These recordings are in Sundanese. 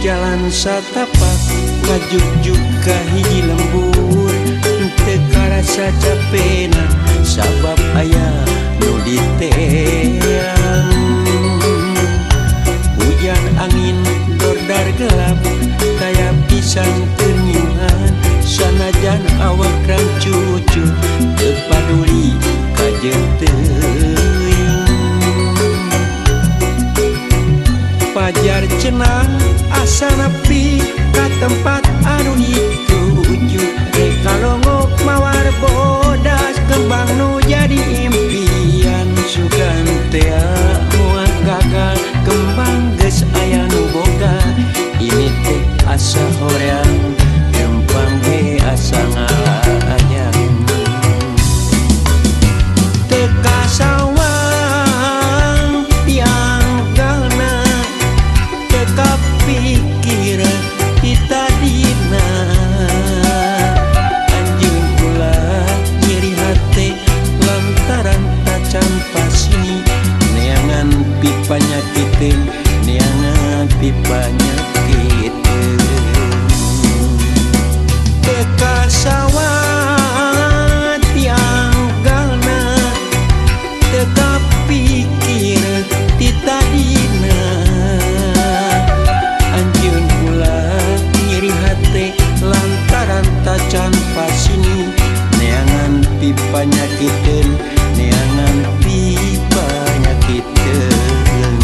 Jalan satapak ngajugjug ka hiji lembur, teu karasa capena sabab aya nu diteang. Hujan angin dordar gelap taya pisan keur nyiuhan, sanajan awak rancucu teu paduli kajeun teuing. Pajar cenah asa nepi ka tempat anu dituju, rek kalongok mawar bodas kembang nu jadi impian. Sugan tea moal gagal kembang geus aya nu boga, ini teh asa hoream kembang ge asa ngalayang. Teu kasawang tianggalna, teu kapikir ti tadina, anjeun ulah nyeri hate lantaran tacan pasini, neangan pipanyakiteun, neangan pipanyakiteun. Teu kasawang tianggalna, teu kapikir ti tadina, anjeun ulah nyeri hate lantaran tacan pasini, neangan pipanyakiteun, neangan pipanyakiteun.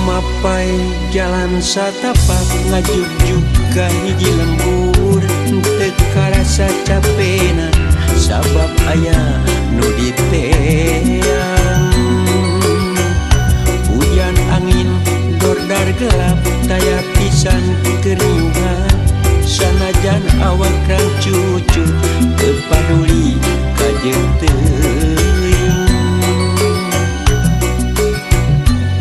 Mapai jalan satapak ngajugjug ka hiji lembur, teu karasa capena sabab aya nu diteang. Hujan angin dordar gelap taya pisan keur nyuhan, sanajan awak rancucu teu paduli kajeun teuing.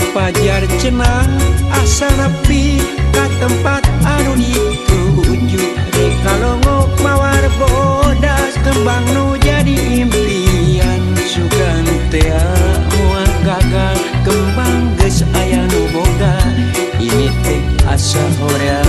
Pajar cenah asa nepi ka tempat anu dituju, rek kalongok mawar bodas kembang nu jadi impian. Sugan tea moal gagal kembang geus aya nu boga, ini teh asa hoream.